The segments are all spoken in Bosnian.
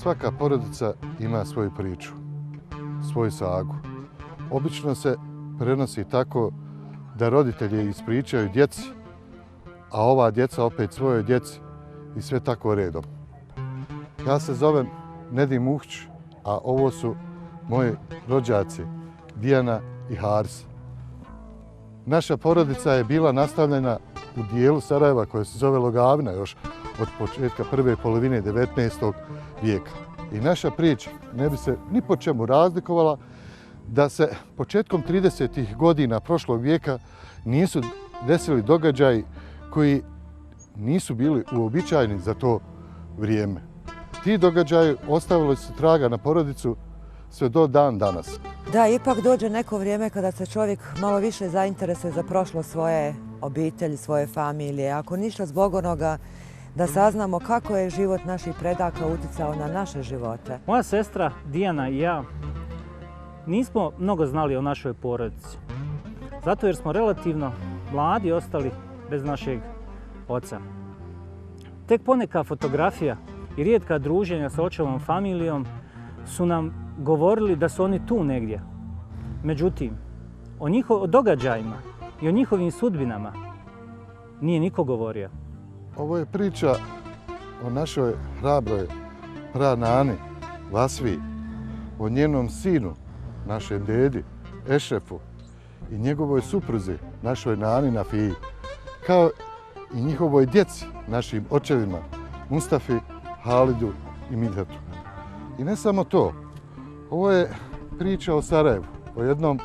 Svaka porodica ima svoju priču, svoju sagu. Obično se prenosi tako da roditelji ispričaju djeci, a ova djeca opet svojoj djeci i sve tako redom. Ja se zovem Nedim Muhić, a ovo su moji rođaci Dijana i Haris. Naša porodica je bila nastavljena u dijelu Sarajeva koje se zove Logavina još od početka prve polovine 19. vijeka. I naša priča ne bi se ni po čemu razlikovala da se početkom 30. godina prošlog vijeka nisu desili događaji koji nisu bili uobičajeni za to vrijeme. Ti događaji ostavili su traga na porodicu sve do dan danas. Da, ipak dođe neko vrijeme kada se čovjek malo više zainteresuje za prošlost svoje obitelji, svoje familije. Ako ništa zbog onoga da saznamo kako je život naših predaka utjecao na naše živote. Moja sestra Dijana i ja nismo mnogo znali o našoj porodici. Zato jer smo relativno mladi ostali bez našeg oca. Tek poneka fotografija i rijetka druženja sa očevom familijom su nam govorili da su oni tu negdje. Međutim, o događajima i o njihovim sudbinama nije niko govorio. Ovo je priča o našoj hrabroj pranani Vasvi, o njenom sinu, našem dedi Ešrefu i njegovoj supruzi, našoj nani Nafiji, kao i njihovoj djeci, našim očevima Mustafi, Halidu i Midhatu. I ne samo to, ovo je priča o Sarajevu, o jednom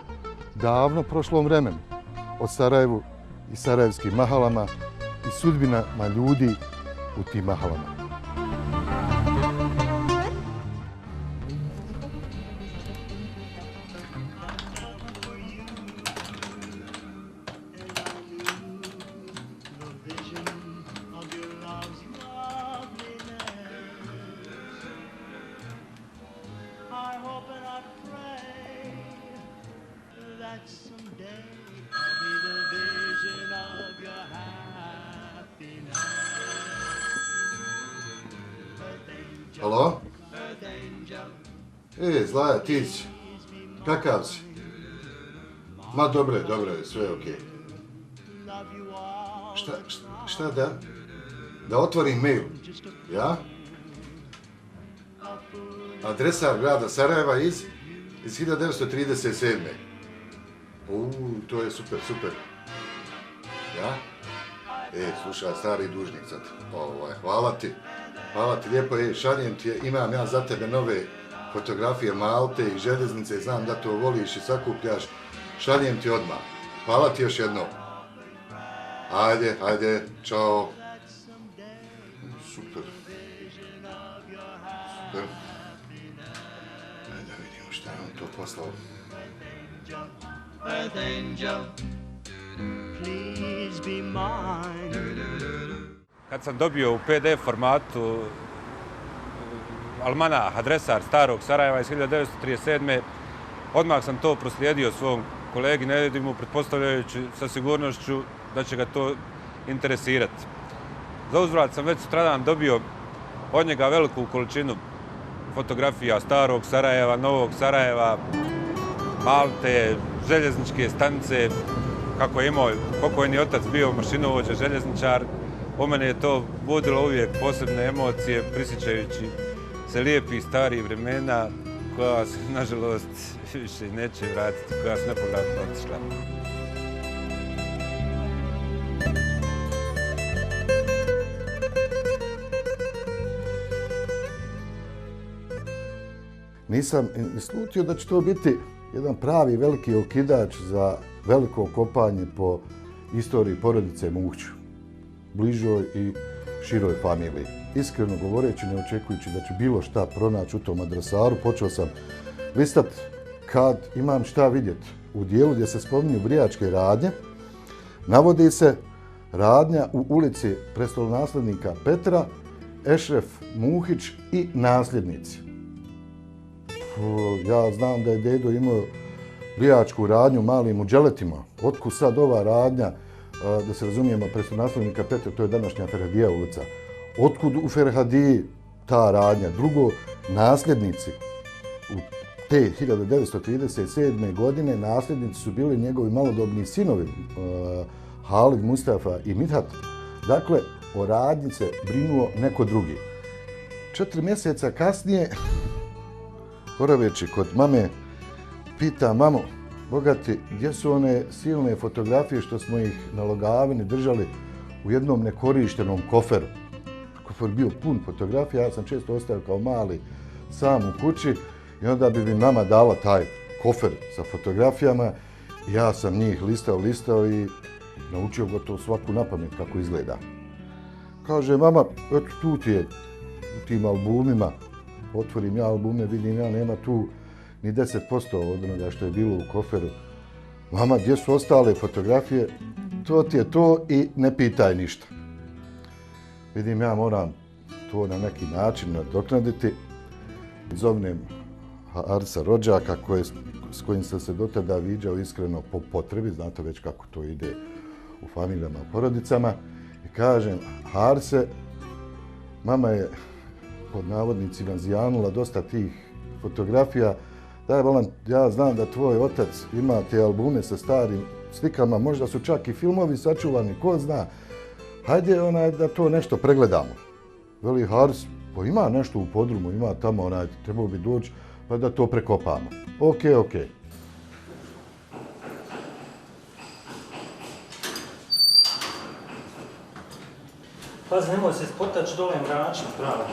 davno prošlom vremenu, o Sarajevu i sarajevskim mahalama i sudbinama ljudi u tim mahalama. Alo? Zlaja, ti si? Kakav si? Ma dobre, sve je okej. Šta da? Da otvorim mail, ja? Adresar grada Sarajeva iz 1937. To je super. Ja? Slušaj, stari dužnik sad. Hvala ti lijepo, šaljem ti, imam ja za tebe nove fotografije Malte i željeznice, znam da to voliš i sakupljaš, šaljem ti odmah. Hvala ti još jednom. Ajde, čao. Super. Ajde da vidimo šta je on to poslao. Kad sam dobio u PDF formatu almanah, adresar starog Sarajeva iz 1937. odmah sam to proslijedio svom kolegi Nedimu, pretpostavljajući sa sigurnošću da će ga to interesirati. Za uzvrat sam već sutradan dobio od njega veliku količinu fotografija starog Sarajeva, novog Sarajeva, Malte, željezničke stanice, kako je imao pokojni otac bio mašinovođa, željezničar. Po mene je to budilo uvijek posebne emocije, prisjećajući se lijepih starih vremena koja se, nažalost, više neće vratiti, koja su nepovratno otišla. Nisam slutio da će to biti jedan pravi veliki okidač za veliko kopanje po istoriji porodice Muhić, bližoj i široj familiji. Iskreno govoreći, ne očekujući da ću bilo šta pronaći u tom adresaru, počeo sam listat kad imam šta vidjeti. U dijelu gdje se spominju brijačke radnje, navodi se radnja u ulici prestolonaslednika Petra, Ešref Muhić i nasljednici. Ja znam da je dedo imao brijačku radnju malim u Đeletima. Otkud sad ova radnja, da se razumijemo, prestolonaslednika Petra, to je današnja Ferhadija ulica. Otkud u Ferhadiji ta radnja? Drugo, nasljednici u te 1937. godine nasljednici su bili njegovi malodobni sinovi Halid, Mustafa i Mithat. Dakle, o radnji se brinuo neko drugi. 4 mjeseca kasnije, boraveći kod mame, pita mamo, bogati, gdje su one silne fotografije što smo ih na Logavini držali u jednom nekorištenom koferu. Kofer bio pun fotografija, ja sam često ostavio kao mali sam u kući i onda bi mi mama dala taj kofer sa fotografijama. Ja sam njih listao i naučio gotovo svaku napamet kako izgleda. Kaže, mama, eto tu ti je u tim albumima, otvorim ja albume, vidim ja, nema tu ni 10% od onoga što je bilo u koferu. Mama, gdje su ostale fotografije? To ti je to i ne pitaj ništa. Vidim, ja moram to na neki način nadoknaditi. Zovnem Harisa rođaka s kojim sam se dotada viđao iskreno po potrebi, znate već kako to ide u familijama, porodicama. I kažem, Harise, mama je pod navodnicima zijanula dosta tih fotografija. Daj, volam, ja znam da tvoj otac ima te albume sa starim slikama, možda su čak i filmovi sačuvani, ko zna. Hajde da to nešto pregledamo. Veli Haris, pa ima nešto u podrumu, ima tamo, trebao bi doći, pa da to prekopamo. Ok. Pazi, nemoj se spotač dole mračno, pravo.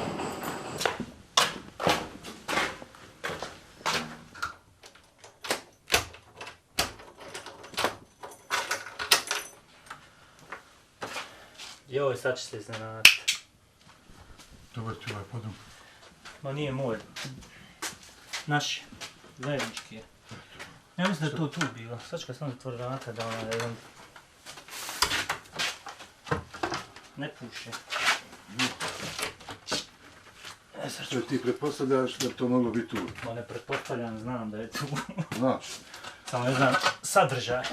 Joj, sad će se iznenaditi. Dobar ti ovaj podrum. Ma nije moj. Naš. Zajednički je. Ja mislim da je to tu bilo. Sad ću ga sam zatvori vrata da ona jedan... Ne puše. Što ti pretpostavljaš da to moglo biti tu? Ma ne pretpostavljam, znam da je tu. Znaš. Samo ne znam sadržaj.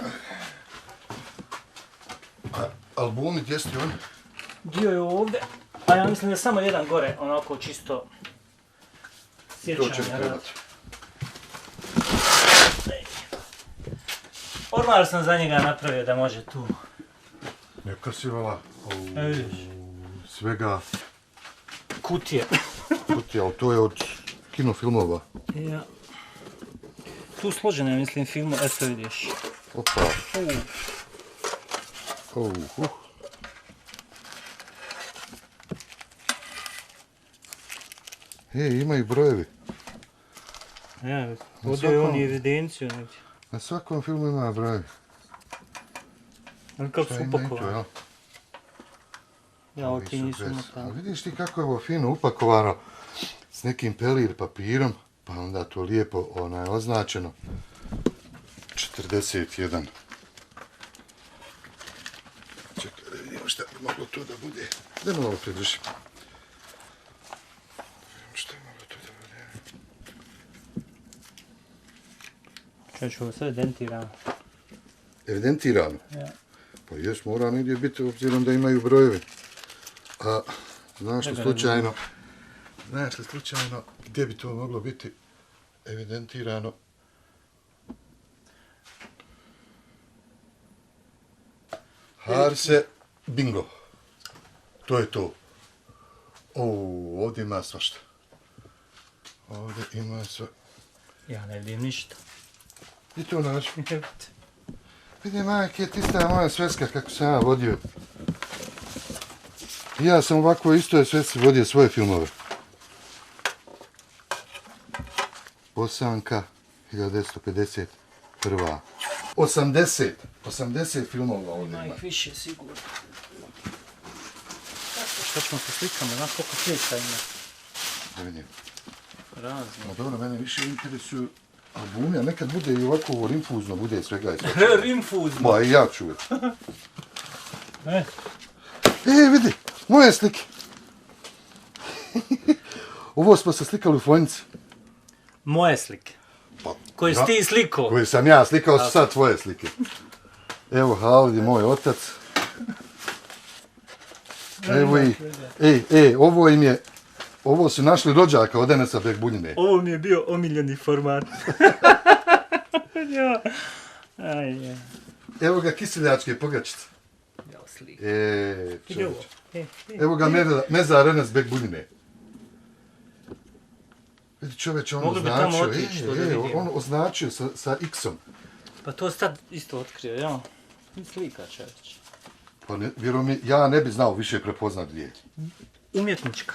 A albumi, gdje su ti oni? Dio je ovdje, a ja mislim da je samo jedan gore, onako čisto sjećanja. To će trebati. Ormar sam za njega napravio da može tu. Neka si vala svega Kutije. kutija, ali to je od kinofilmova. Ja. Tu složene, mislim, filmu, eto vidiš. Opa. Imaju brojevi. Ja, vodio je on i evidenciju negdje. Na svakom filmu ima brojevi. Ali kako su upakovani? Ja, ovo ti nisu A umotani. vidiš ti kako je ovo fino upakovano s nekim pelir papirom, pa onda to lijepo označeno. 41. Čekaj da vidimo šta bi moglo to da bude. Da malo pridržim. Šta bi moglo to da bude? Čeću, ovo sve evidentirano. Evidentirano? Ja. Pa jes, mora negdje biti obzirom da imaju brojeve. A znaš li slučajno gdje bi to moglo biti evidentirano? Harise, bingo. To je to. Ovdje ima svašta. Ovdje ima sve. Ja ne vidim ništa. I to naći. Vidi, majke, ti sta moja sveska kako sam ja vodio. Ja sam ovako isto svesci vodio svoje filmove. Bosanka, 1951. 80 filmova ovdje ima. Ima ih više, sigurno. Šta ćemo sa slikama, znaš koliko slika ima? Da vidim. Razno. No dobro, mene više interesuju albumi, a nekad bude i ovako ovo rimfuzno, bude svega i svega. Rimfuzno. Ma i ja ću. E, Vidi, moje slike. Ovo smo se slikali u Fojnici. moje slike. Pa, Koje si ti slikao? koje sam ja slikao, su sad tvoje slike. Evo, Halid je moj otac. Evo i, ovo im je Ovo su našli rođaka od Enesa Bekbuljine. Ovo mi je bio omiljeni format. Ja. Aj, ja. Evo ga kiseljačke pogačice. Ja, slik. Čovječ. Evo ga mezar Enes Bekbuljine. Vidi čovječ, on Mogli bi tamo označio, otići, to da vidimo. on označio sa X-om. Pa to sad isto otkrio, ja. Slika čovječ. Pa vjerujem mi, ja ne bi znao više prepoznat gdje. Umjetnička.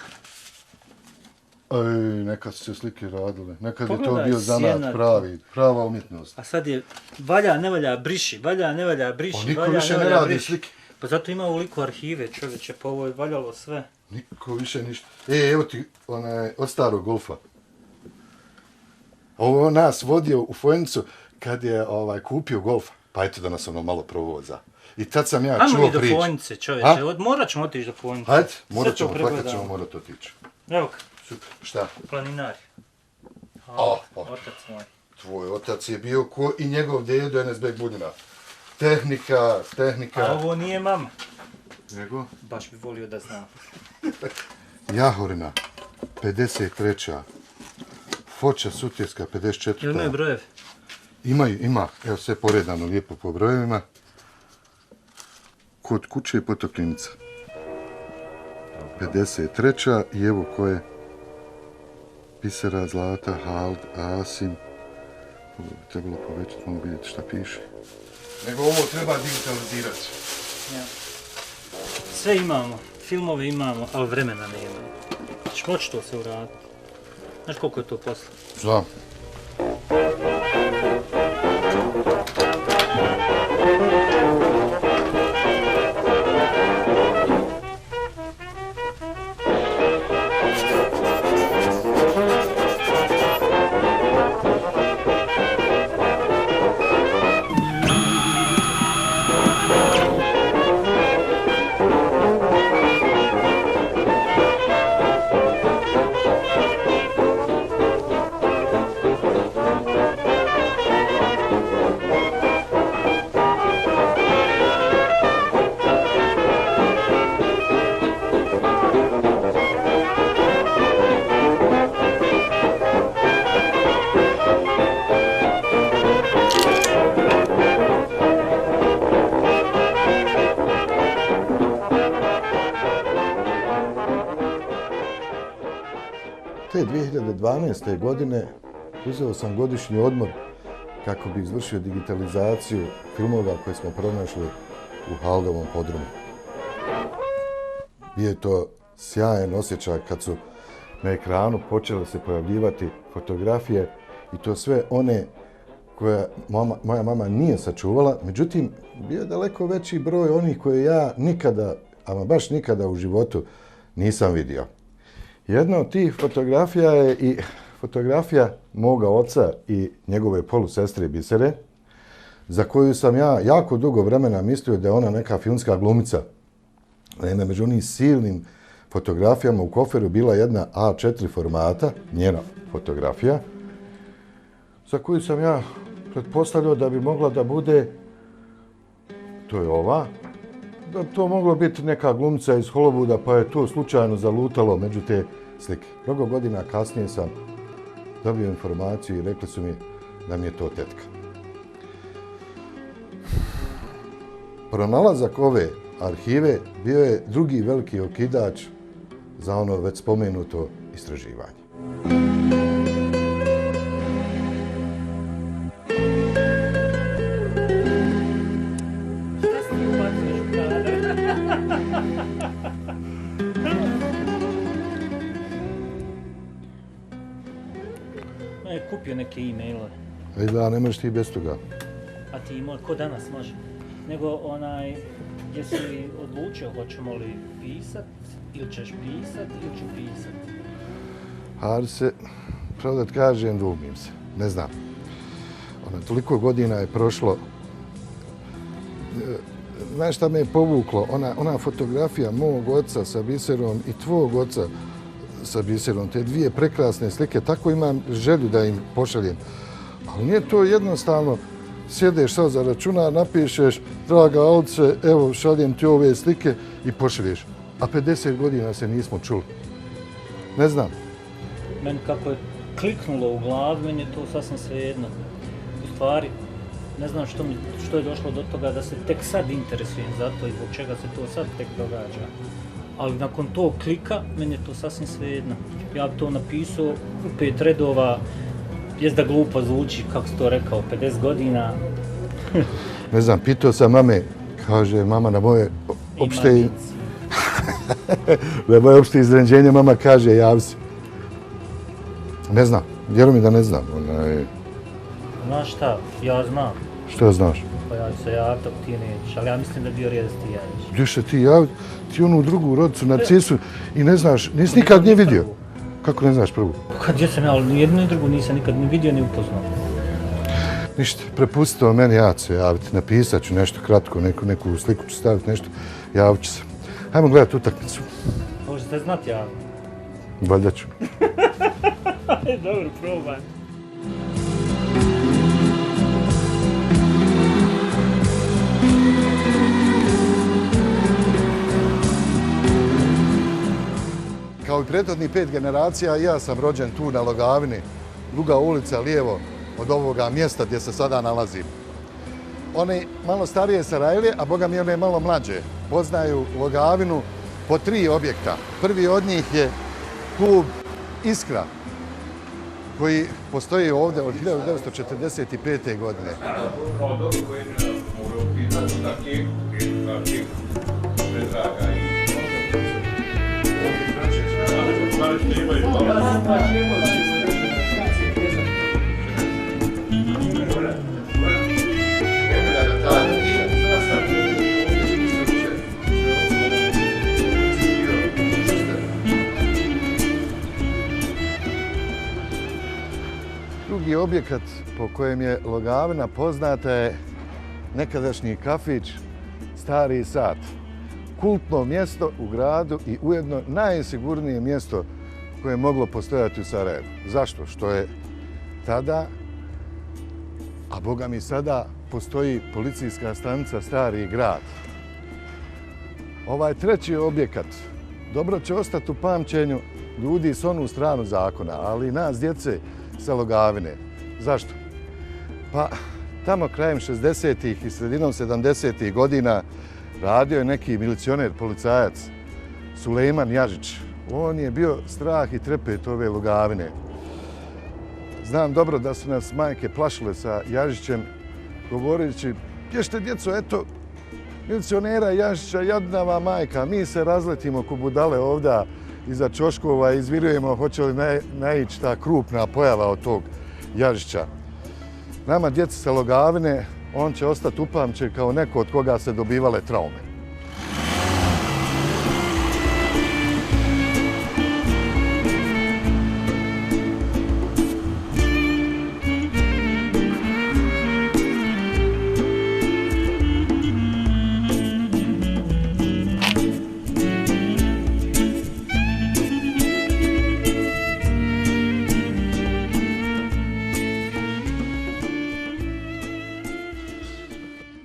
Nekad su se slike radile. Nekad je to Pogledaj, bio zanat sjena. prava umjetnost. A sad je valja, ne valja, briši, valja, ne valja, briši, Pa niko valja, više ne ne valja, radi briši. slike. Pa zato ima ovoliko arhive, čovječe, pa ovo je valjalo sve. Niko više ništa. Evo ti od starog golfa. Ovo nas vodio u Fojnicu kad je kupio golfa. Pa eto da nas ono malo provoza. I tad sam ja Ajmo čuo mi do priču. Fojnice, čovječe, morat ćemo otići do Fojnice. Hajde, Sve to pregledamo. morat otići. Evo ga, Super. Šta? planinari. Otac moj. Tvoj otac je bio ko i njegov dedo Enes Bekbuljina. Tehnika. A ovo nije mama. Nego? Baš bi volio da znam. Jahorina, 53. Foča Sutjeska, 54. Jel imaju brojevi? Ima. Evo sve poredano lijepo po brojevima. Kod kuće Potoklinica. 53. I evo ko je Bisera, Zlata, Hald, Asim. Ovo bi trebalo povećati, malo vidjeti šta piše. Nego ovo treba digitalizirati. Ja. Sve imamo, filmove imamo, ali vremena nema. Ćeš moći to sve uraditi. Znaš koliko je to posla? Znam. Te 2012. godine uzeo sam godišnji odmor kako bi izvršio digitalizaciju filmova koje smo pronašli u Haldovom podrumu. Bio je to sjajan osjećaj kad su na ekranu počele se pojavljivati fotografije i to sve one koje moja mama nije sačuvala, međutim bio je daleko veći broj onih koje ja nikada, ama baš nikada u životu nisam vidio. Jedna od tih fotografija je i fotografija moga oca i njegove polusestre Bisere, za koju sam ja jako dugo vremena mislio da je ona neka filmska glumica. Naime, među onim silnim fotografijama u koferu bila jedna A4 formata, njena fotografija, za koju sam ja pretpostavljao da bi mogla da bude, to je ova, da bi to moglo biti neka glumica iz Hollywooda, pa je to slučajno zalutalo među te slike. Mnogo godina kasnije sam dobio informaciju i rekli su mi da mi je to tetka. Pronalazak ove arhive bio je drugi veliki okidač za ono već spomenuto istraživanje. Kupio neke e-mailove. Da, ne možeš ti bez toga. A ti ko danas može? Nego jesi li odlučio hoćemo li pisat, ili ćeš pisat, ili ću pisat? Arse, pravo da ti kažem, dvomim se. Ne znam. Toliko godina je prošlo. Znaš šta me je povuklo? Ona fotografija mog oca sa Biserom i tvog oca sa Biserom, te dvije prekrasne slike, tako imam želju da im pošaljem. Ali nije to jednostavno, sjedeš sad za računar, napišeš, draga Alce, evo šaljem ti ove slike i pošalješ. A 50 godina se nismo čuli. Ne znam. Meni kako je kliknulo u glavi, meni je to sasvim svejedno. U stvari, ne znam što je došlo do toga da se tek sad interesujem za to i zbog čega se to sad tek događa. Ali nakon tog klika, meni je to sasvim svejedno. Ja bi to napisao u 5 redova, jest da glupo zvuči, kako si to rekao, 50 godina. Ne znam, pitao sam mame, kaže mama na moje opšte... Na moje opšte iznenađenje mama kaže javi se. Ne znam, vjeruj mi da ne znam. Znaš šta, ja znam. Što znaš? Pa ja ću se javiti ako ti nećeš, ali ja mislim da bi bio rijed da se ti javiš. Gdje se ti javiti? Ti onu drugu rodicu, Narcisu, i ne znaš, nisi nikad nije vidio. Kako ne znaš prvu? Pa gdje sam ja, ali ni jednu ni drugu nisam nikad ni vidio ni upoznao. Ništa, prepusti to meni, ja ću se javiti, napisat ću nešto kratko, neku sliku ću staviti, nešto, javit ću se. Hajmo gledati utakmicu. Možete znati ja. Valjda ću. Dobro, probaj. Kao i prethodnih 5 generacija, ja sam rođen tu na Logavini, druga ulica lijevo od ovoga mjesta gdje se sada nalazim. One malo starije Sarajlije, a boga mi one malo mlađe, poznaju Logavinu po 3 objekta. Prvi od njih je klub Iskra, koji postoji ovdje od 1945. godine. Drugi objekat po kojem je Logavina poznata je nekadašnji kafić Stari sat. Kultno mjesto u gradu i ujedno najsigurnije mjesto koje je moglo postojati u Sarajevu. Zašto? Što je tada, a boga mi sada, postoji policijska stanica Stari grad. Ovaj treći objekat dobro će ostati u pamćenju ljudi s onu stranu zakona, ali i nas djece sa Logavine. Zašto? Pa tamo krajem 60-ih i sredinom 70-ih godina radio je neki milicioner, policajac, Sulejman Jažić. On je bio strah i trepet ove Logavine. Znam dobro da su nas majke plašile sa Jažićem, govoreći, pješte djeco, eto, milicionera Jažića, jadnava majka, mi se razletimo ko budale ovdje iza ćoškova i izvirujemo hoće li naići ta krupna pojava od tog Jažića. Nama djeca sa Logavine, on će ostati upamćen kao neko od koga se dobivale traume.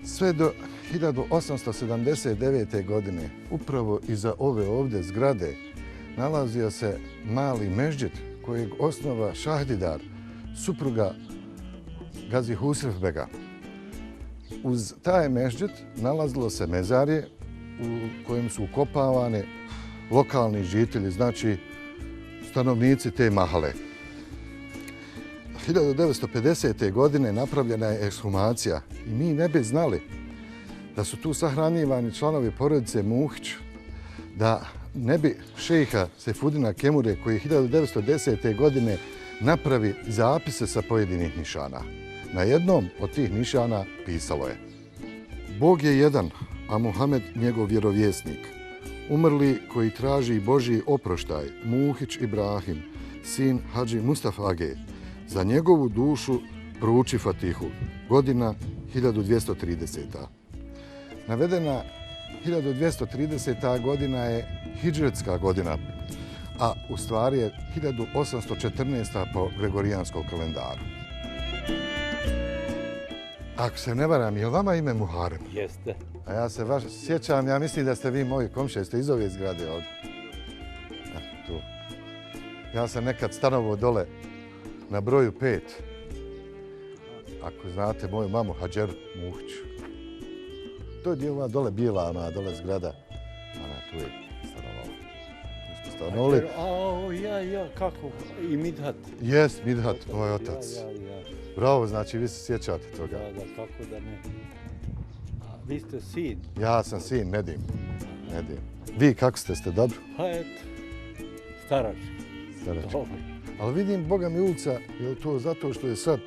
Sve do 1879. godine, upravo iza ove ovdje zgrade, nalazio se mali mešđid kojeg osnova Šahdidar, supruga Gazi Husrefbega. Uz taj mešđid nalazilo se mezarje u kojem su ukopavane lokalni žitelji, znači stanovnici te mahale. 1950. godine napravljena je ekshumacija i mi ne bi znali da su tu sahranjivani članovi porodice Muhić, da ne bi šejha Sefudina Kemure koji 1910. godine napravi zapise sa pojedinih nišana. Na jednom od tih nišana pisalo je: Bog je jedan, a Muhamed njegov vjerovjesnik. Umrli koji traži Božji oproštaj, Muhić Ibrahim, sin Hadži Mustafa Age. Za njegovu dušu prouči Fatihu. Godina 1230. Navedena 1230. godina je hidžretska godina, a u stvari je 1814. po gregorijanskom kalendaru. Ako se ne varam, je li vama ime Muharem? Jeste. A ja se vaš sjećam, ja mislim da ste vi moji komšije, ste iz ove zgrade ovdje. Tu. Ja sam nekad stanovao dole na broju 5. Ako znate moju mamu Hadžeru Muhiću. To je dio ova dole bijela, ona dole zgrada. Ona tu je stanovala. Mi smo stanovali. Ja, kako? I Midhat. Jest, Midhat, moj otac. Ja. Bravo, znači vi se sjećate toga. Da, kako da ne. A vi ste sin? Ja sam sin, Nedim. Vi kako ste dobro? Pa eto, starač. Dobro. Ali vidim, Boga mi ulica, je li to zato što je sad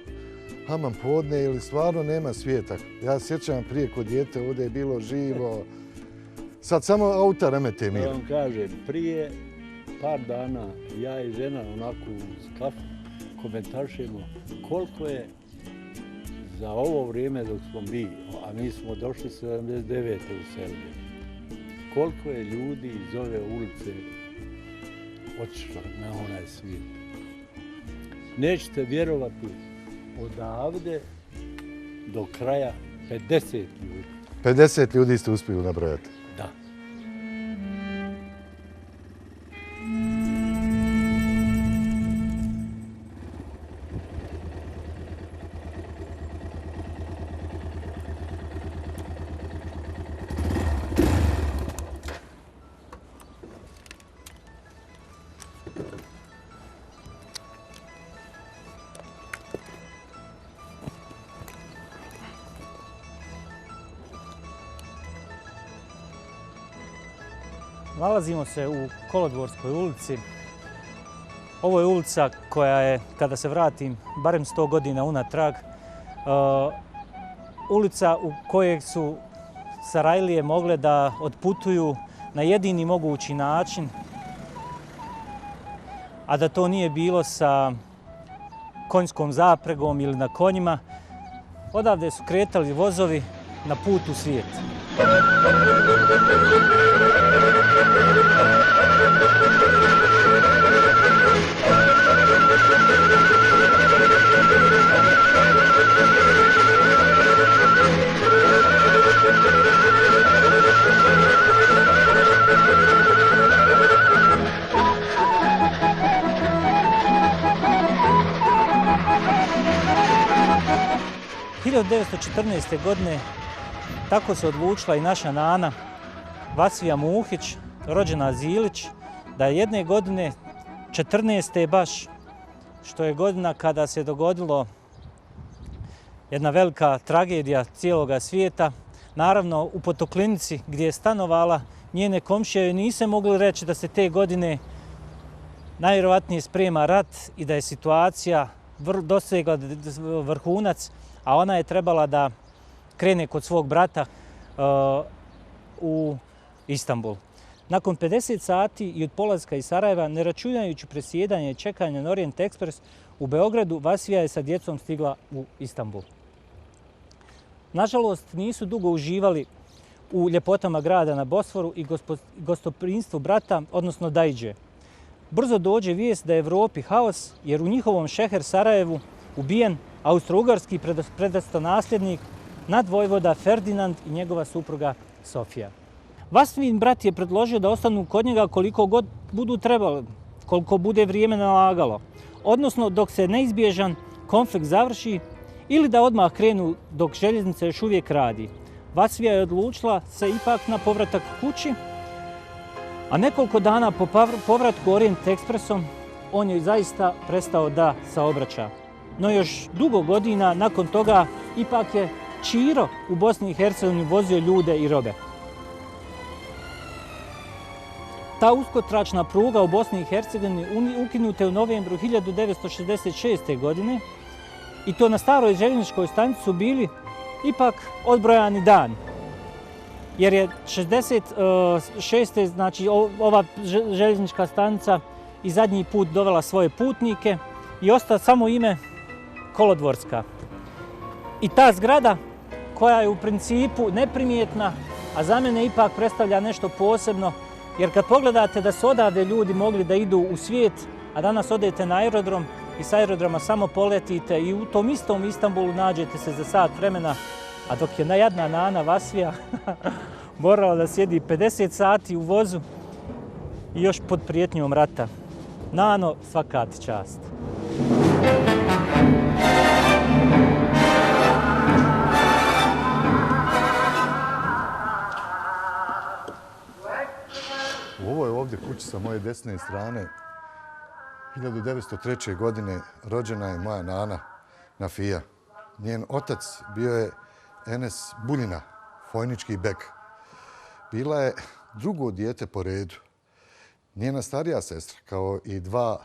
haman podne ili stvarno nema svijeta? Ja se sjećam prije kod dijete, ovdje je bilo živo. Sad samo auta remete mir. Ja vam kažem, prije par dana ja i žena onako uz kafu komentaršemo koliko je za ovo vrijeme dok smo mi, a mi smo došli 79. u Srbiju, koliko je ljudi iz ove ulice otišlo na onaj svijet. Nećete vjerovati, odavde do kraja 50 ljudi. 50 ljudi ste uspjeli nabrojati. Da. Nalazimo se u Kolodvorskoj ulici. Ovo je ulica koja je, kada se vratim, barem 100 godina unatrag, ulica u kojoj su Sarajlije mogle da otputuju na jedini mogući način, a da to nije bilo sa konjskom zapregom ili na konjima. Odavde su kretali vozovi na put u svijet. 1914. godine tako se odlučila i naša nana Vasija Muhić, rođena Zilić, da jedne godine, 14. baš, što je godina kada se dogodilo jedna velika tragedija cijeloga svijeta, naravno u Potoklinici gdje je stanovala, njene komšije nisu mogli reći da se te godine najvjerojatnije sprema rat i da je situacija dosegla vrhunac, a ona je trebala da krene kod svog brata u Istanbul. Nakon 50 sati i od polaska iz Sarajeva, ne računajući presjedanje i čekanje na Orient Express, u Beogradu Vasija je sa djecom stigla u Istanbul. Nažalost, nisu dugo uživali u ljepotama grada na Bosforu i gostoprinstvu brata, odnosno Dajđe. Brzo dođe vijest da je Evropi haos, jer u njihovom šeher Sarajevu ubijen austro-ugarski predstonasljednik nadvojvoda Ferdinand i njegova supruga Sofija. Vasijin brat je predložio da ostanu kod njega koliko god budu trebali, koliko bude vrijeme nalagalo, odnosno dok se neizbježan konflikt završi ili da odmah krenu dok željeznica još uvijek radi. Vasija je odlučila se ipak na povratak kući, a nekoliko dana po povratku Orient Expressom on je zaista prestao da saobraća. No još dugo godina nakon toga ipak je Čiro u Bosni i Hercegovini vozio ljude i robe. Ta uskotračna pruga u Bosni i Hercegovini ukinuta je u novembru 1966. godine i to na staroj željezničkoj stanici su bili ipak odbrojani dani. Jer je 66. znači ova željeznička stanica i zadnji put dovela svoje putnike i ostala samo ime Kolodvorska. I ta zgrada koja je u principu neprimjetna, a za mene ipak predstavlja nešto posebno, jer kad pogledate da su odavde ljudi mogli da idu u svijet, a danas odete na aerodrom i s aerodroma samo poletite i u tom istom Istanbulu nađete se za sat vremena, a dok je najjadna nana Vasija morala da sjedi 50 sati u vozu i još pod prijetnjom rata. Nano, svaka ti čast. U ovoj ovdje kući sa moje desne strane 1903. godine rođena je moja nana Nafija. Njen otac bio je Enes Buljina, Fojnički bek. Bila je drugo dijete po redu. Njena starija sestra, kao i dva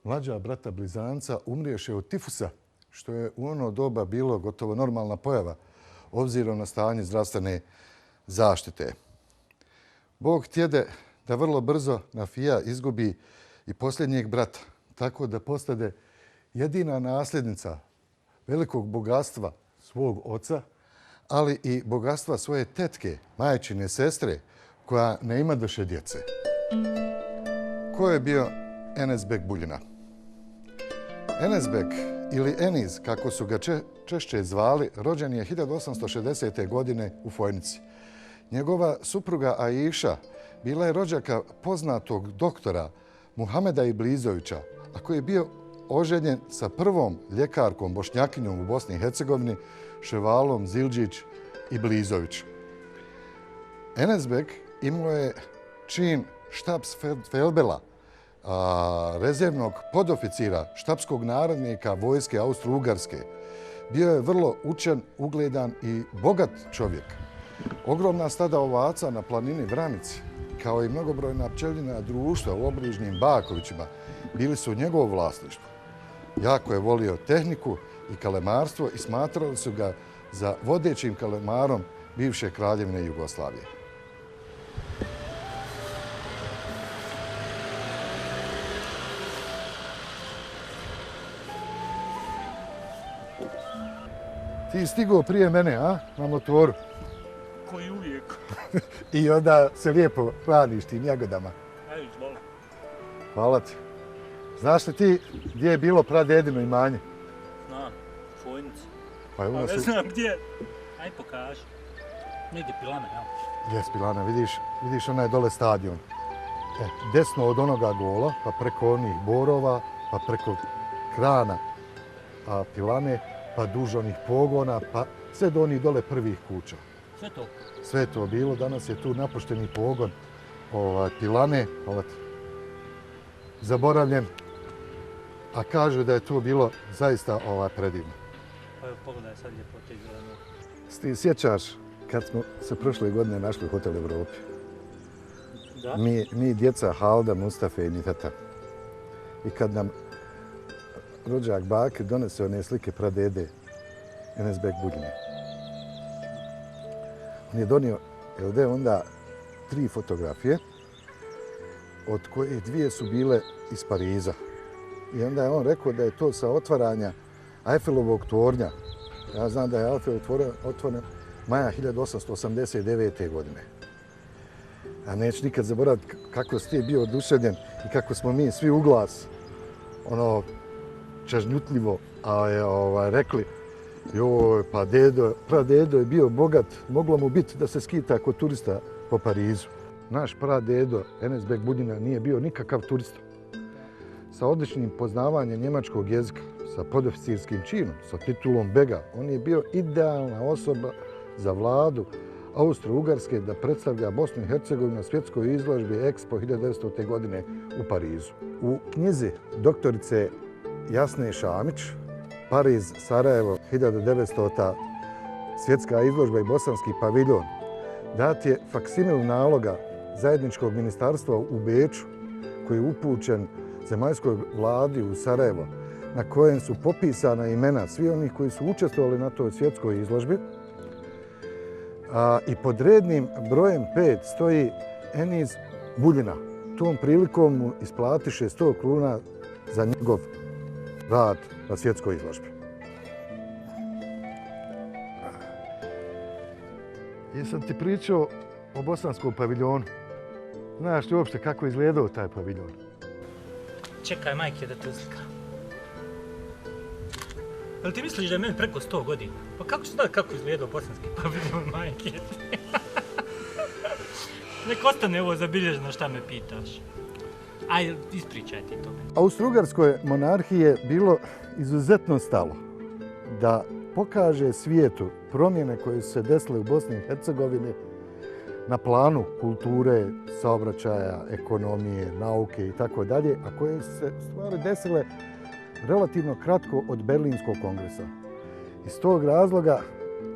mlađa brata blizanca, umriješe od tifusa, što je u ono doba bilo gotovo normalna pojava, obzirom na stanje zdravstvene zaštite. Bog htjede da vrlo brzo Nafija izgubi i posljednjeg brata, tako da postade jedina nasljednica velikog bogatstva svog oca, ali i bogatstva svoje tetke, majčine sestre, koja ne ima doše djece. Ko je bio Enes Bek Buljina? Enes Bek ili Eniz, kako su ga češće zvali, rođen je 1860. godine u Fojnici. Njegova supruga Aisha bila je rođaka poznatog doktora Muhameda Iblizovića, a koji je bio oženjen sa prvom ljekarkom Bošnjakinjom u Bosni i Hercegovini, Ševalom Zildžić Iblizović. Enes Bek imao je čin štabsfeldbela, rezervnog podoficira, štabskog narodnika vojske Austro-Ugarske. Bio je vrlo učen, ugledan i bogat čovjek. Ogromna stada ovaca na planini Vranici, kao i mnogobrojna pčeljina društva u obližnjim Bakovićima, bili su njegovo vlasništvo. Jako je volio tehniku i kalemarstvo i smatrali su ga za vodećim kalemarom bivše kraljevine Jugoslavije. Ti stigao prije mene, a? Na motoru. Koji uvijek. I onda se lijepo hraniš tim jagodama. Ajde, izvoli. Hvala ti. Znaš li ti gdje je bilo pradedino imanje? Znam, Fojnici. Pa A ne znam gdje. Aj pokaži. Negdje Pilana, jel? Jes, Pilana, vidiš onaj dole stadion. Desno od onoga gola, pa preko onih borova, pa preko krana Pilane, pa duž onih pogona, pa sve do onih dole prvih kuća. Sve to? Sve to bilo. Danas je tu napušteni pogon Pilane, zaboravljen, a kažu da je to bilo zaista predivno. Pa evo, pogledaj sad ljepote izgledano. Ti sjećaš kad smo se prošle godine našli u Hotel Evropi? Da? Mi djeca Halda, Mustafa i Nifeta. I kad nam rođak bake donese one slike pradede Enes Bek Buljine. On je donio onda 3 fotografije, od koje 2 su bile iz Pariza. I onda je on rekao da je to sa otvaranja Eiffelovog tornja. Ja znam da je Eiffel otvoren maja 1889. godine. A neću nikad zaboraviti kako si ti bio oduševljen i kako smo mi svi u glas čažnjutljivo rekli joj, pa pradedo je bio bogat, moglo mu biti da se skita kod turista po Parizu. Naš pradedo Enes Bek Buljina nije bio nikakav turista. Sa odličnim poznavanjem njemačkog jezika, sa podoficirskim činom, sa titulom bega, on je bio idealna osoba za vladu Austro-Ugarske da predstavlja Bosnu i Hercegovinu na svjetskoj izložbi Expo 1900. godine u Parizu. U knjizi doktorice Jasne Šamić, Pariz, Sarajevo, 1900. svjetska izložba i bosanski paviljon, dat je faksimil naloga zajedničkog ministarstva u Beču, koji je upućen zemaljskoj vladi u Sarajevo, na kojem su popisana imena svi onih koji su učestvovali na toj svjetskoj izložbi. I pod rednim brojem 5 stoji Eniz Buljina. Tom prilikom mu isplatiše 100 kruna za njegov rad na svjetskoj izložbi. Jesam ti pričao o bosanskom paviljonu? Znaš li uopšte kako je izgledao taj paviljon? Čekaj, majke, da te uslikam. Ali ti misliš da je meni preko 100 godina? Pa kako ću znati kako izgledao bosanski paviljon, majke? Nek ostane ovo zabilježeno šta me pitaš. Ajde, ispričaj ti to. Austro-Ugarskoj monarhiji je bilo izuzetno stalo da pokaže svijetu promjene koje su se desile u Bosni i Hercegovini na planu kulture, saobraćaja, ekonomije, nauke i tako dalje, a koje su se stvari desile relativno kratko od Berlinskog kongresa. Iz tog razloga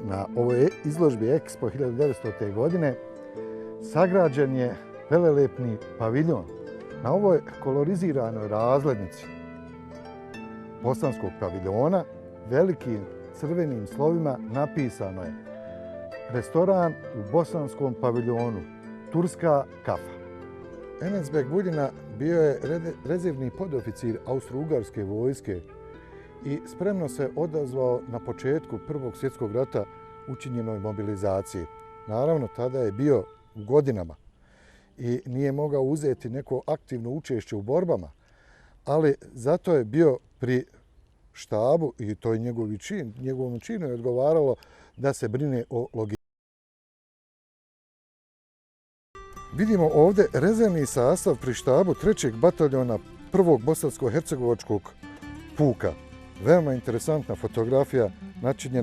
na ovoj izložbi Expo 1900. godine sagrađen je velelepni paviljon. Na ovoj koloriziranoj razglednici bosanskog paviljona velikim crvenim slovima napisano je restoran u bosanskom paviljonu, turska kafa. Enes Bekbuljina bio je rezervni podoficir Austro-Ugarske vojske i spremno se odazvao na početku Prvog svjetskog rata učinjenoj mobilizaciji. Naravno, tada je bio u godinama i nije mogao uzeti neko aktivno učešće u borbama, ali zato je bio pri štabu i to je njegovom činu je odgovaralo da se brine o logistici. Vidimo ovdje rezervni sastav pri štabu 3. bataljona 1. bosansko-hercegovačkog puka. Veoma interesantna fotografija načinjena.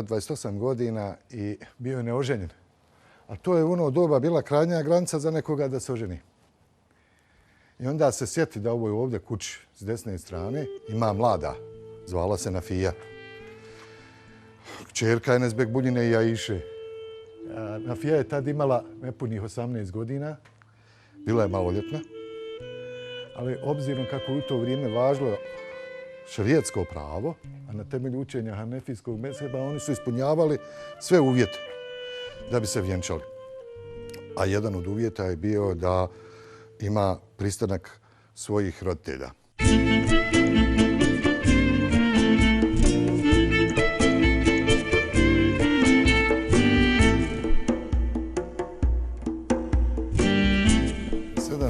tad 28 godina i bio je neoženjen. A to je u ono doba bila krajnja granica za nekoga da se oženi. I onda se sjeti da ovo je ovdje kući s desne strane ima mlada, zvala se Nafija. Kćerka Enesbek Buljine i Aiše. Nafija je tad imala nepunih 18 godina, bila je maloljetna, ali obzirom kako u to vrijeme važilo šerijetsko pravo, a na temelju učenja hanefijskog mezheba oni su ispunjavali sve uvjete da bi se vjenčali. A jedan od uvjeta je bio da ima pristanak svojih roditelja.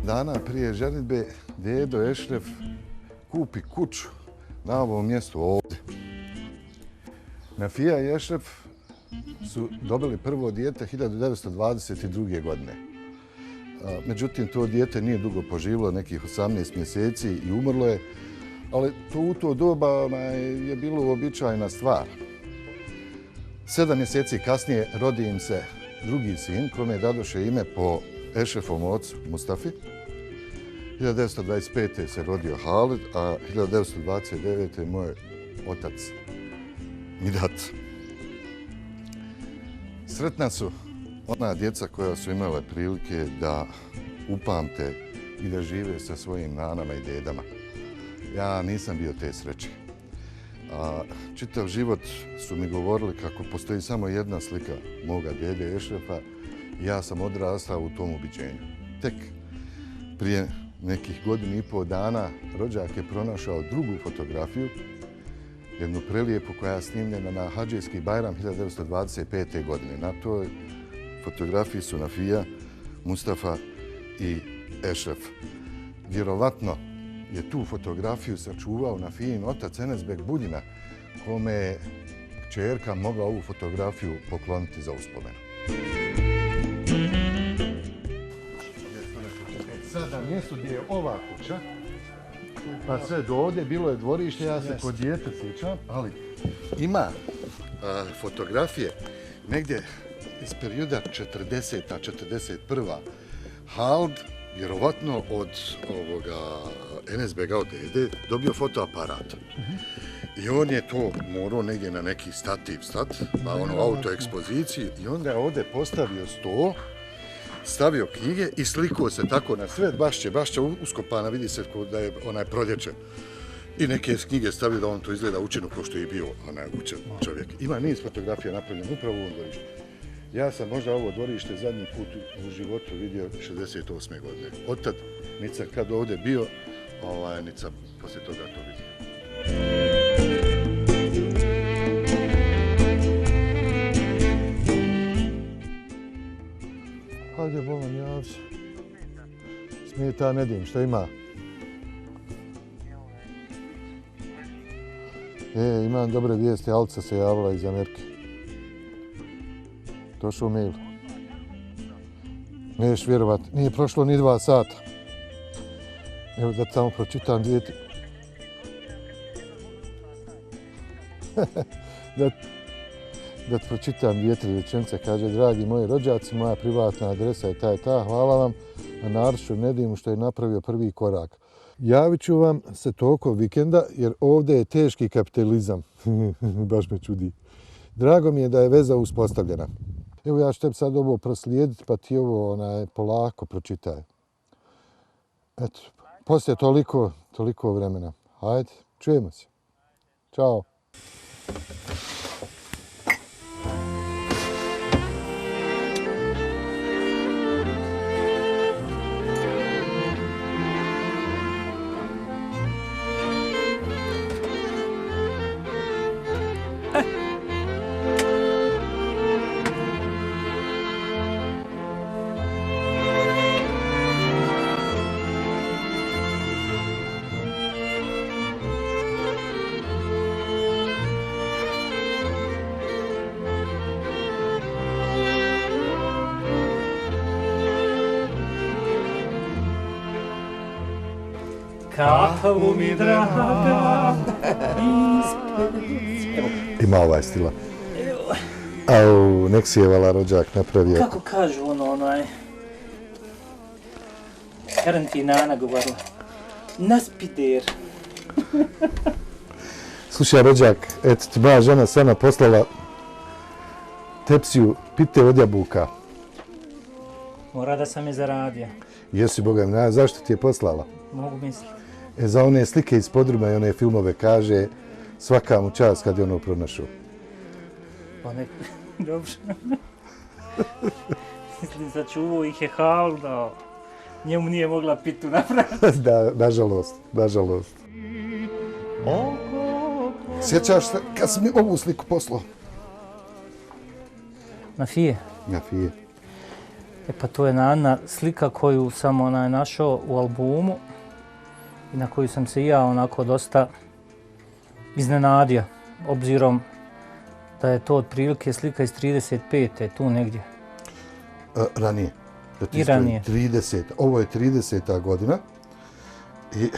Dana prije ženidbe dedo Ešref kupi kuću na ovom mjestu ovdje. Nafija i Ešref su dobili prvo dijete 1922. godine. Međutim, to dijete nije dugo poživilo, nekih 18 mjeseci i umrlo je, ali to u to doba je bilo uobičajena stvar. 7 mjeseci kasnije rodi im se drugi sin, kome dadoše ime po Ešrefovom ocu Mustafi. 1925. se rodio Halid, a 1929. moj otac Midat. Sretna su ona djeca koja su imale prilike da upamte i da žive sa svojim nanama i dedama. Ja nisam bio te sreće. Čitav život su mi govorili kako postoji samo jedna slika moga dede Ešrefa i ja sam odrastao u tom ubiđenju. Tek prije nekih 1,5 godina rođak je pronašao drugu fotografiju, jednu prelijepu koja je snimljena na Hadžijski Bajram 1925. godine. Na toj fotografiji su Nafija, Mustafa i Ešref. Vjerovatno je tu fotografiju sačuvao Nafijin otac Enesbek Buljina, kome je kćerka mogla ovu fotografiju pokloniti za uspomenu. Sad na mjestu gdje je ova kuća, pa sve do ovdje bilo je dvorište, ja se kod dijete sjećam, ali ima fotografije negdje iz perioda 40-a, 41. Hald, vjerovatno od Enesbega od dede, dobio fotoaparat. I on je to morao negdje na neki stativ stat, na onu autoekspoziciji, i onda je ovdje postavio sto, stavio knjige i slikao se tako na sve bašće uskopana, vidi se da je onaj proljeće. I neke knjige stavio da on to izgleda učeno kao što je i bio onaj učen čovjek. Ima niz fotografija napravljeno upravo u ovom dvorištu. Ja sam možda ovo dvorište zadnji put u životu vidio 68. godine. Otad, niti sam kad ovdje bio, niti sam poslije toga to vidio. Hajde, bolan, jav se. Smeta, ne dim, šta ima? Imam dobre vijesti, Alca se javila iz Amerike. Došao mail. Neš vjerovat, nije prošlo ni 2 sata. Evo da tamo pročitam da pročitam 2-3 rečenice. Kaže, dragi moji rođaci, moja privatna adresa je ta, hvala vam na Naršu Nedimu što je napravio prvi korak. Javit ću vam se toliko vikenda jer ovdje je teški kapitalizam. Baš me čudi. Drago mi je da je veza uspostavljena. Evo ja ću tebi sad ovo proslijediti pa ti ovo polako pročitaj. Eto, poslije toliko vremena. Hajde, čujemo se. Ćao. Kako mi draga Ima ovaj stila. Au, nek si je vala rođak napravio. Kako kažu onaj... Karan ti nana govorila. Naspider. Slušaj, rođak, eto ti moja žena Sana poslala tepsiju pite od jabuka. Mora da sam je zaradio. Jesi, Boga mi, zašto ti je poslala? Mogu misliti. Za one slike iz podruma i one filmove kaže svaka mu čast kad je ono pronašao. Pa nek... Dobro. Mislim, sačuvao ih je Haul dao. Njemu nije mogla pitu napraviti. Da, nažalost. Sjećaš se kad si mi ovu sliku poslao? Na fije? Na fije. E pa to je Nana slika koju sam našao u albumu i na koju sam se i ja onako dosta iznenadio, obzirom da je to otprilike slika iz 35. tu negdje. Ranije. I ranije. 30. Ovo je 30. godina i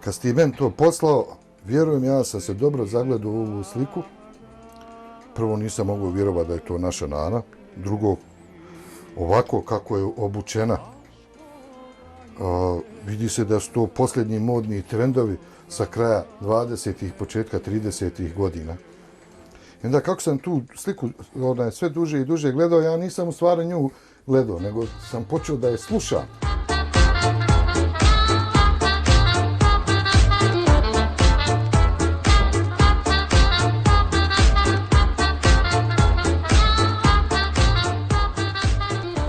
kad si ti meni to poslao, vjerujem, ja sam se dobro zagledao u ovu sliku. Prvo nisam mogao vjerovati da je to naša Nana. Drugo, ovako kako je obučena. Vidi se da su to posljednji modni trendovi sa kraja 20. početka 30. godina. I onda kako sam tu sliku sve duže i duže gledao, ja nisam u stvari nju gledao, nego sam počeo da je slušam.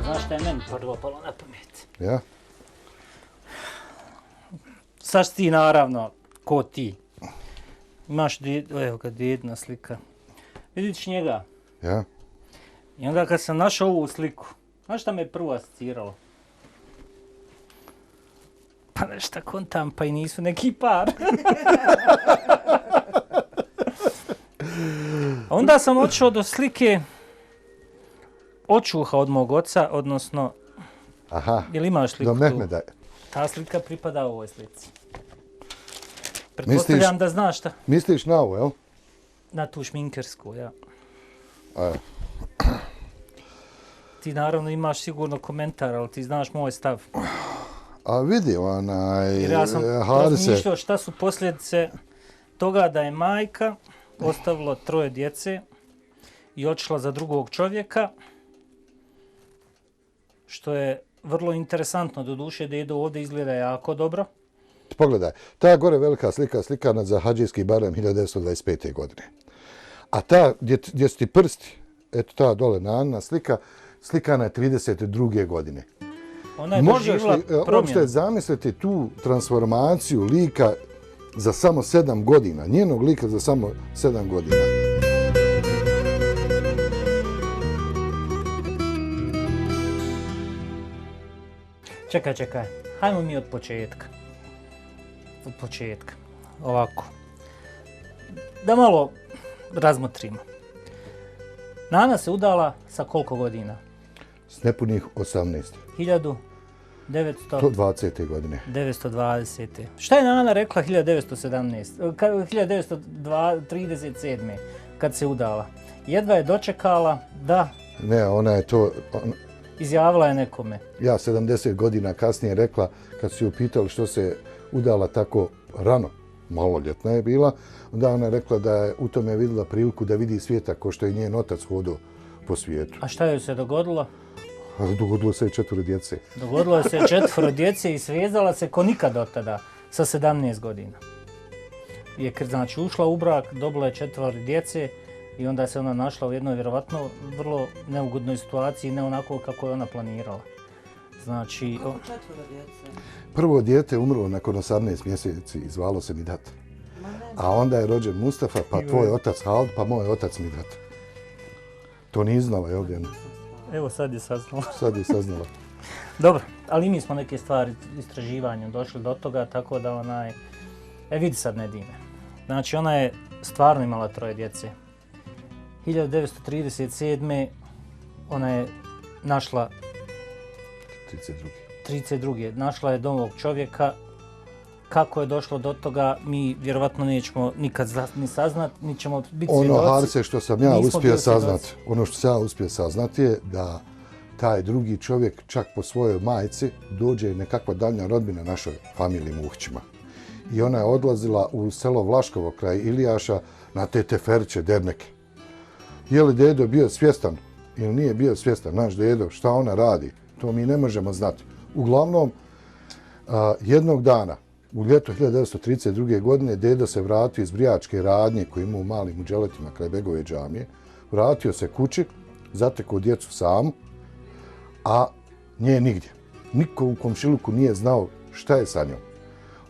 Znaš šta je meni prvo palo na pamet? Ja? Saš ti naravno, ko ti. Imaš evo ga djedna slika. Vidiš njega. Ja? I onda kad sam našao ovu sliku, znaš šta me prvo asociralo? Pa nešto kontam, pa i nisu neki par. Onda sam odšao do slike očuha od mog oca, odnosno... Aha, jel imaš sliku do Mehmeda. Ta slika pripada ovoj slici. Pretpostavljam da znaš šta. Misliš na ovo, jel? Na tu šminkersku, ja. A, Ti naravno imaš sigurno komentar, ali ti znaš moj stav. a vidi, Jer ja sam razmišljao šta su posljedice toga da je majka ostavila 3 djece i otišla za drugog čovjeka, što je vrlo interesantno, doduše dedo ovdje izgleda jako dobro. Pogledaj, ta gore velika slika slikana za Hadžijski Bajram 1925. godine. A ta gdje su ti prsti, eto ta dole Nana slika, slikana je 32. godine. Ona je Možeš doživjela li promjenu. uopšte zamisliti tu transformaciju lika za samo 7 godina, njenog lika za samo 7 godina? Čekaj. Hajmo mi od početka. Ovako. Da malo razmotrimo. Nana se udala sa koliko godina? S nepunih 18. 1920. godine. 920. Šta je Nana rekla 1937. kad se udala? Jedva je dočekala da... Ne, ona je to... Izjavila je nekome. Ja 70 godina kasnije rekla, kad su ju pitali što se udala tako rano, maloljetna je bila, onda ona je rekla da je u tome vidjela priliku da vidi svijeta ko što je njen otac hodao po svijetu. A šta joj se dogodilo? Dogodilo se i 4 djece. Dogodilo se 4 djece i svezala se ko nikad od tada sa 17 godina. Je znači ušla u brak, dobila je 4 djece i onda se ona našla u jednoj vjerovatno vrlo neugodnoj situaciji, ne onako kako je ona planirala. Znači... Kako 4 djece? Prvo dijete umrlo nakon 18 mjeseci i zvalo se Midat. A onda je rođen Mustafa, pa tvoj otac Hald, pa moj otac Midat. To nije znala, jel Dijana? Evo sad je saznala. Sad je saznala. Dobro, ali mi smo neke stvari istraživanjem došli do toga, tako da vidi sad Nedine. Znači ona je stvarno imala 3 djece. 1937. ona je našla 32. Našla je novog čovjeka kako je došlo do toga, mi vjerovatno nećemo nikad ni saznat, ni ćemo biti svjedoci. Ono, Harse, što sam ja Nismo uspio bili saznat, svjedoci. ono što sam ja uspio saznati je da taj drugi čovjek čak po svojoj majci dođe nekakva daljnja rodbina našoj familiji Muhićima. I ona je odlazila u selo Vlaškovo kraj Ilijaša na te teferiće derneke. Je li dedo bio svjestan ili nije bio svjestan, naš dedo, šta ona radi, to mi ne možemo znati. Uglavnom, jednog dana, u ljeto 1932. godine, dedo se vratio iz brijačke radnje koju ima u Malim Uđeletima kraj Begove džamije. Vratio se kući, zatekao djecu samu, a nje nigdje. Niko u komšiluku nije znao šta je sa njom.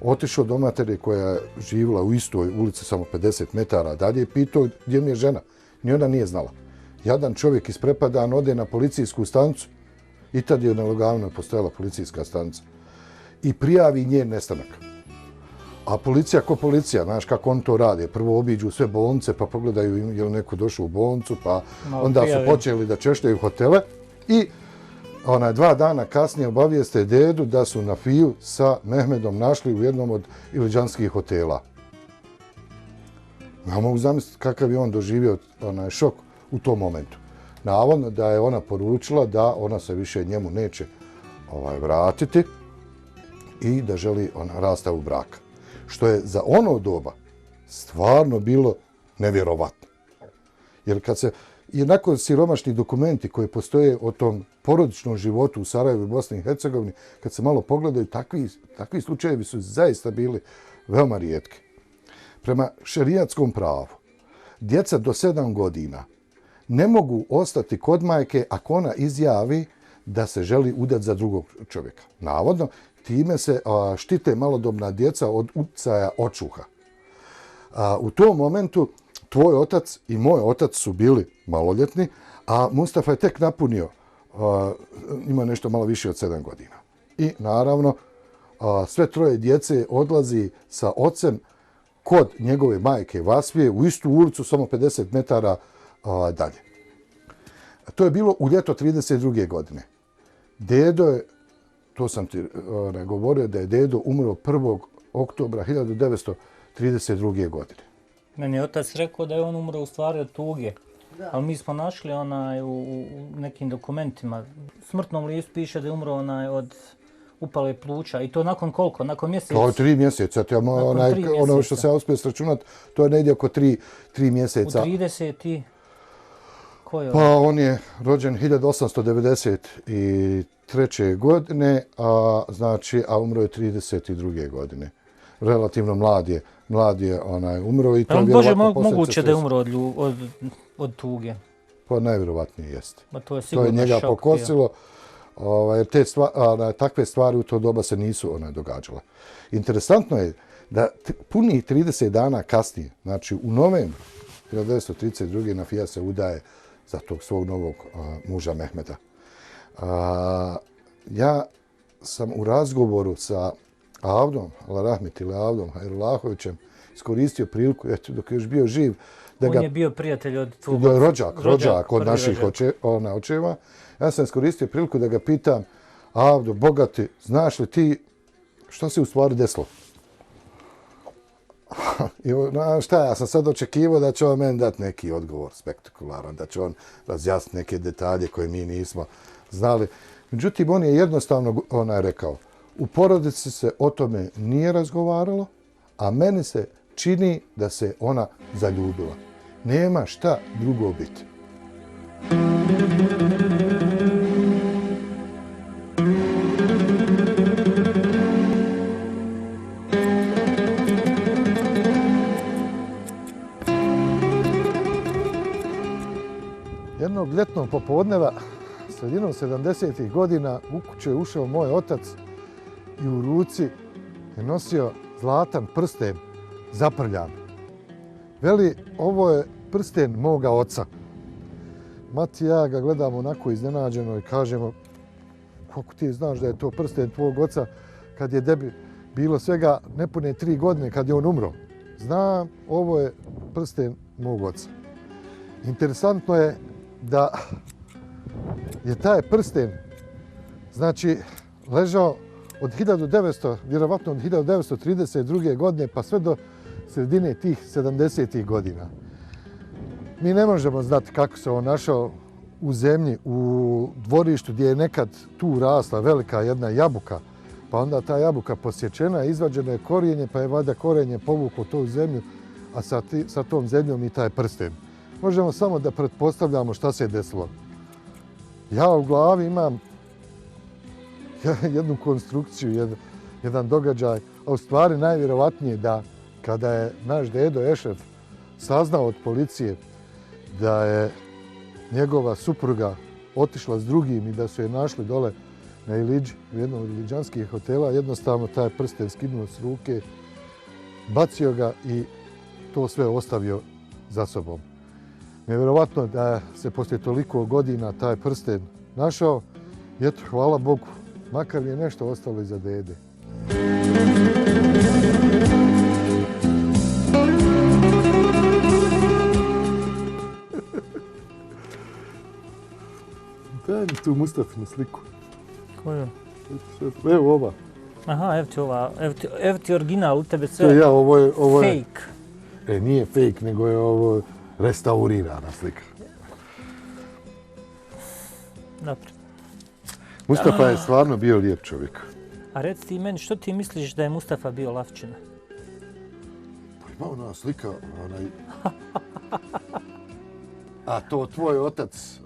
Otišao do matere koja je živjela u istoj ulici, samo 50 metara dalje, i pitao gdje mi je žena. Ni ona nije znala. Jadan čovjek isprepadan ode na policijsku stanicu i tad je na Logavinu postojala policijska stanica i prijavi njen nestanak. A policija ko policija, znaš kako on to radi. Prvo obiđu sve bolnice pa pogledaju je li neko došao u bolnicu, pa onda su počeli da češljaju hotele i 2 dana kasnije obavijeste dedu da su Nafiju sa Mehmedom našli u jednom od iliđanskih hotela. Ja mogu zamisliti kakav je on doživio šok u tom momentu. Navodno da je ona poručila da ona se više njemu neće vratiti i da želi rastavu braka. Što je za ono doba stvarno bilo nevjerovatno. Jer kad se i nakon siromašnih dokumenti koji postoje o tom porodičnom životu u Sarajevu i Bosni i Hercegovini, kad se malo pogledaju, takvi slučajevi su zaista bili veoma rijetki. Prema šerijatskom pravu, djeca do 7 godina ne mogu ostati kod majke ako ona izjavi da se želi udati za drugog čovjeka. Navodno, time se štite malodobna djeca od utjecaja očuha. U tom momentu tvoj otac i moj otac su bili maloljetni, a Mustafa je tek napunio, ima nešto malo više od 7 godina. I naravno, sve troje djece odlazi sa ocem kod njegove majke Vasvije u istu ulicu, samo 50 metara dalje. To je bilo u ljeto 32. godine. Dedo je, to sam ti govorio, da je dedo umro 1. oktobra 1932. godine. Meni je otac rekao da je on umro u stvari od tuge. Da. Ali mi smo našli u nekim dokumentima. U smrtnom listu piše da je umro od upale pluća. I to nakon koliko? Nakon mjeseca? To je 3 mjeseca. Ono što se ja uspio sračunati, to je negdje oko 3 mjeseca. U 30 i... Ko je pa on je rođen 1893. godine, a umro je 32. godine. Relativno mlad je umro i to je vjerovatno moguće da je umro od tuge? Pa najvjerovatnije jeste. To je njega pokosilo, jer takve stvari u to doba se nisu događale. Interesantno je da punih 30 dana kasnije, znači u novembru 1932. Nafija se udaje za tog svog novog muža Mehmeda. Ja sam u razgovoru sa Avdom, Avdom Hajrullahovićem, iskoristio priliku, dok je još bio živ, da on je bio prijatelj od tvojeg rođak od naših očeva. Ja sam iskoristio priliku da ga pitam, Avdo, bogati, znaš li ti što se u stvari desilo? I šta, ja sam sad očekivao da će on meni dati neki odgovor spektakularan, da će on razjasniti neke detalje koje mi nismo znali. Međutim, on je jednostavno rekao, u porodici se o tome nije razgovaralo, a meni se čini da se ona zaljubila. Nema šta drugo biti. Jednog ljetnog popodneva, sredinom 70. godina, u kuću je ušao moj otac i u ruci je nosio zlatan prsten zaprljan. Veli, ovo je prsten moga oca. Mati i ja ga gledamo onako iznenađeno i kažemo, kako ti znaš da je to prsten tvog oca kad je debi bilo svega nepune 3 godine kad je on umro. Znam, ovo je prsten mog oca. Interesantno je da je taj prsten, znači, ležao vjerovatno od 1932. godine pa sve do sredine tih 70. godina. Mi ne možemo znati kako se on našao u zemlji, u dvorištu gdje je nekad tu rasla velika jedna jabuka, pa onda ta jabuka posječena, izvađeno je korijenje, pa je valjda korijenje povuklo tu zemlju, a sa tom zemljom i taj prsten. Možemo samo da pretpostavljamo šta se je desilo. Ja u glavi imam jednu konstrukciju, jedan događaj, a u stvari najvjerovatnije da kada je naš dedo Ešref saznao od policije da je njegova supruga otišla s drugim i da su je našli dole na Iliđi, u jednom od iliđanskih hotela, jednostavno taj prsten skinuo s ruke, bacio ga i to sve ostavio za sobom. Nevjerovatno da se poslije toliko godina taj prsten našao i eto, hvala Bogu, makar je nešto ostalo iza dede. Daj mi tu Mustafinu sliku. Koju? Evo ova. Aha, evo ti ova, evo ti original, u tebe To sve je ja, ovo je... fake. Nije fake, nego je ovo restaurirana slika. Dobro. Mustafa je stvarno bio lijep čovjek. A reci ti meni, što ti misliš da je Mustafa bio lavčina? Pa ima ona slika, A to tvoj otac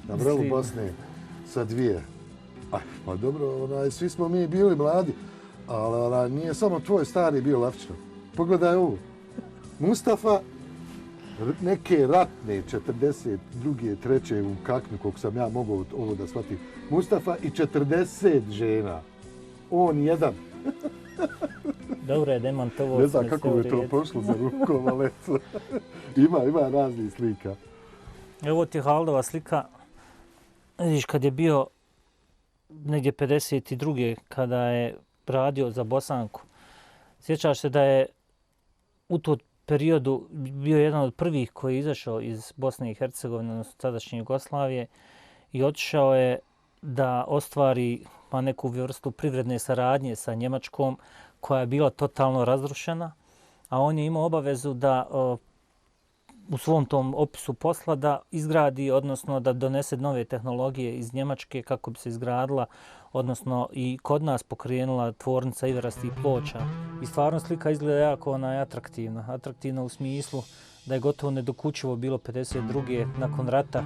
na vrelu Bosne sa dvije. Pa dobro, svi smo mi bili mladi, ali nije samo tvoj stari bio lavčina. Pogledaj ovo. Mustafa, neke ratne 42. 3. u Kaknju, koliko sam ja mogao ovo da shvatim. Mustafa i 40 žena. On jedan. Dobro je demantovo. Ne znam kako je to pošlo za rukom, ali ima raznih slika. Evo ti Haldova slika. Vidiš, kad je bio negdje 52. kada je radio za Bosanku. Sjećaš se da je u tom periodu bio jedan od prvih koji je izašao iz Bosne i Hercegovine, odnosno tadašnje Jugoslavije, i otišao je da ostvari neku vrstu privredne saradnje sa Njemačkom koja je bila totalno razrušena, a on je imao obavezu da u svom tom opisu posla da izgradi, odnosno da donese nove tehnologije iz Njemačke kako bi se izgradila, odnosno i kod nas pokrenula tvornica iverastih ploča. I stvarno slika izgleda jako atraktivna. Atraktivna u smislu da je gotovo nedokučivo bilo 52. nakon rata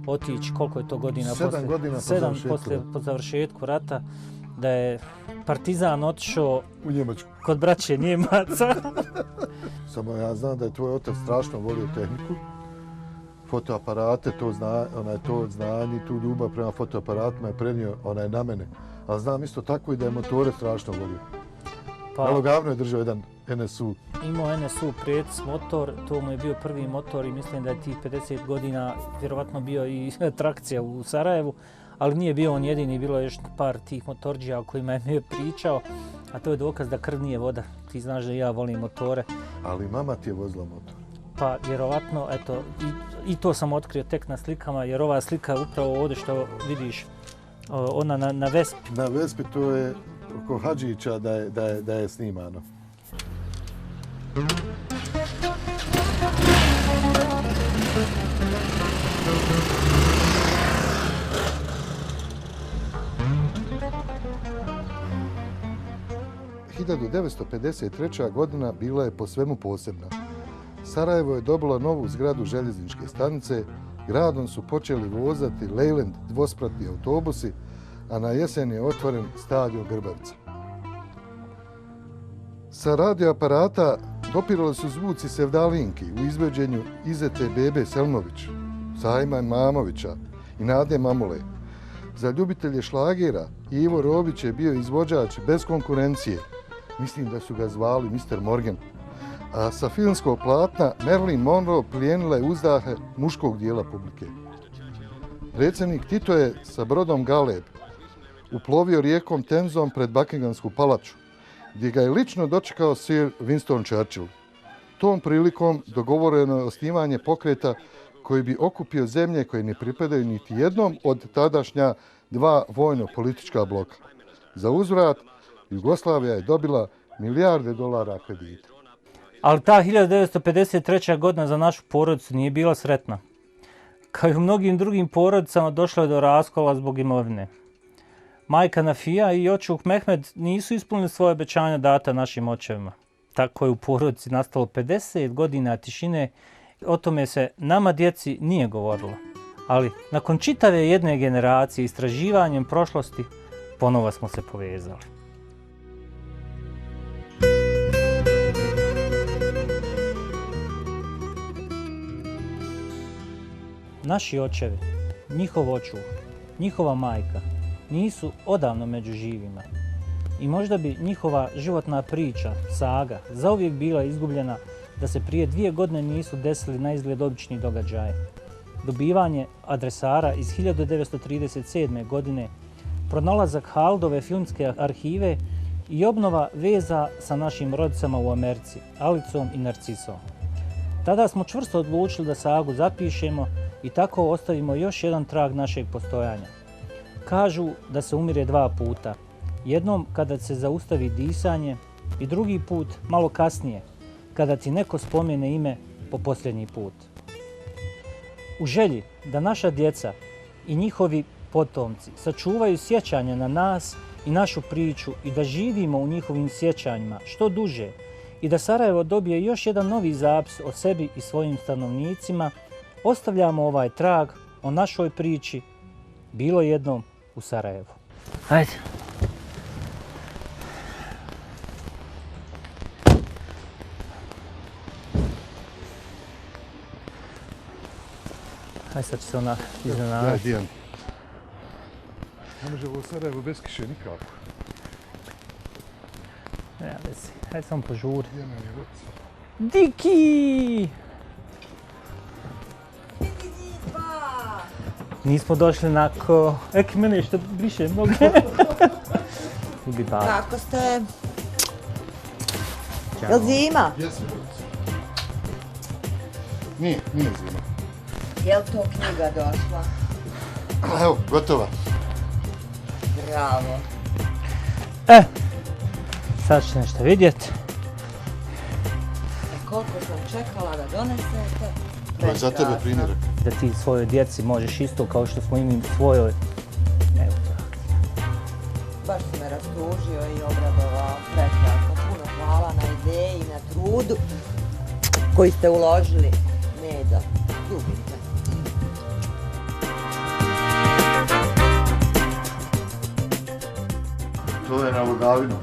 otići, koliko je to godina 7 godina po završetku rata, da je Partizan otišao u Njemačku kod braće Njemaca. Samo ja znam da je tvoj otac strašno volio tehniku, fotoaparate, to znanje i tu ljubav prema fotoaparatima je prenio na mene. Ali znam isto tako i da je motore strašno volio. Malo gavno je držao jedan NSU. Imao NSU Prec motor, to mu je bio prvi motor i mislim da je tih 50 godina vjerovatno bio i trakcija u Sarajevu, ali nije bio on jedini, bilo je još par tih motorđija o kojima je pričao, a to je dokaz da krv nije voda. Ti znaš da ja volim motore. Ali mama ti je vozila motor. Pa vjerovatno, eto, i to sam otkrio tek na slikama, jer ova slika upravo ovdje što vidiš, ona na Vespi. Na Vespi to je oko Hadžića da je snimano. – 1953. godina bila je po svemu posebna. Sarajevo je dobilo novu zgradu željezničke stanice, gradom su počeli vozati Leyland dvospratni autobusi, a na jesen je otvoren stadion Grbavica. Sa radioaparata dopirali su zvuci Sevdalinki u izvođenju Izete Bebe Selmović, Sajma Mamovića i Nade Mamule. Za ljubitelje šlagera Ivo Robić je bio izvođač bez konkurencije. Mislim da su ga zvali Mr. Morgan. A sa filmskog platna Marilyn Monroe plijenila je uzdahe muškog dijela publike. Predsjednik Tito je sa brodom Galeb uplovio rijekom Temzom pred Buckinghamsku palaču, gdje ga je lično dočekao Sir Winston Churchill. Tom prilikom dogovoreno je osnivanje pokreta koji bi okupio zemlje koje ne pripadaju niti jednom od tadašnja 2 vojno-politička bloka. Za uzvrat, Jugoslavija je dobila milijarde dolara kredita. Ali ta 1953. godina za našu porodicu nije bila sretna. Kao i u mnogim drugim porodicama došlo je do raskola zbog imovine. Majka Nafija i očuk Mehmed nisu ispunili svoje obećanja data našim očevima. Tako je u porodici nastalo 50 godina tišine, o tome se nama djeci nije govorilo. Ali nakon čitave jedne generacije istraživanjem prošlosti, ponovo smo se povezali. Naši očevi, njihov očuh, njihova majka nisu odavno među živima. I možda bi njihova životna priča, saga, zauvijek bila izgubljena da se prije 2 godine nisu desili na izgled obični događaji. Dobivanje adresara iz 1937. godine, pronalazak Haldove filmske arhive i obnova veza sa našim rodicama u Americi, Alicom i Narcisom. Tada smo čvrsto odlučili da sagu zapišemo i tako ostavimo još jedan trag našeg postojanja. Kažu da se umire 2 puta. Jednom kada se zaustavi disanje i drugi put malo kasnije, kada ti neko spomene ime po posljednji put. U želji da naša djeca i njihovi potomci sačuvaju sjećanje na nas i našu priču i da živimo u njihovim sjećanjima što duže i da Sarajevo dobije još jedan novi zapis o sebi i svojim stanovnicima, ostavljamo ovaj trag o našoj priči bilo jednom u Sarajevu. Ajde. Ajde, sad će se ona iznenaditi. Daj, Dijan. Ne može u Sarajevu bez kiše nikako. Ja, desi. Ajde, samo požuri. Dijana je ruci. Diki! Nismo došli nako... Eki, mene što briše mnogo. Kako ste? Je li zima? Jesmo ruci. Nije zima. Je li to knjiga došla? Evo, gotova. Bravo. Sad ćete nešto vidjeti. Koliko sam čekala da donesete? To je za tebe primjerak. Da ti svojoj djeci možeš isto kao što smo i mi svojoj. Evo tako. Baš si me rastužio i obradovao. Prekrasno. Puno hvala na ideji, na trudu koji ste uložili. Nedo, ljubite. To je na Lugavinu.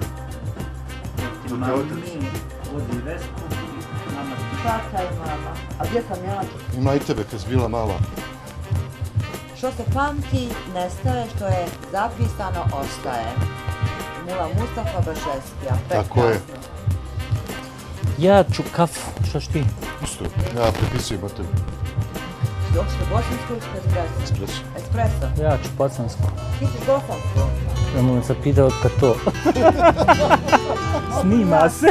Vodi Vesku i mama. Čakaj, mama. A gdje sam ja? Ima i tebe kad si bila mala. Što se pamti, nestaje, što je zapisano, ostaje. Mula Mustafa Bašeskija. Tako je. Ja ću kafu, što ću ti? Isto, ja prepisujem od tebe. Dok ste bosansko ili espresso? Espresso. Espresso? Ja ću bosansko. Ti si bosansko? Ja moram se pitati od kad to. Snima se.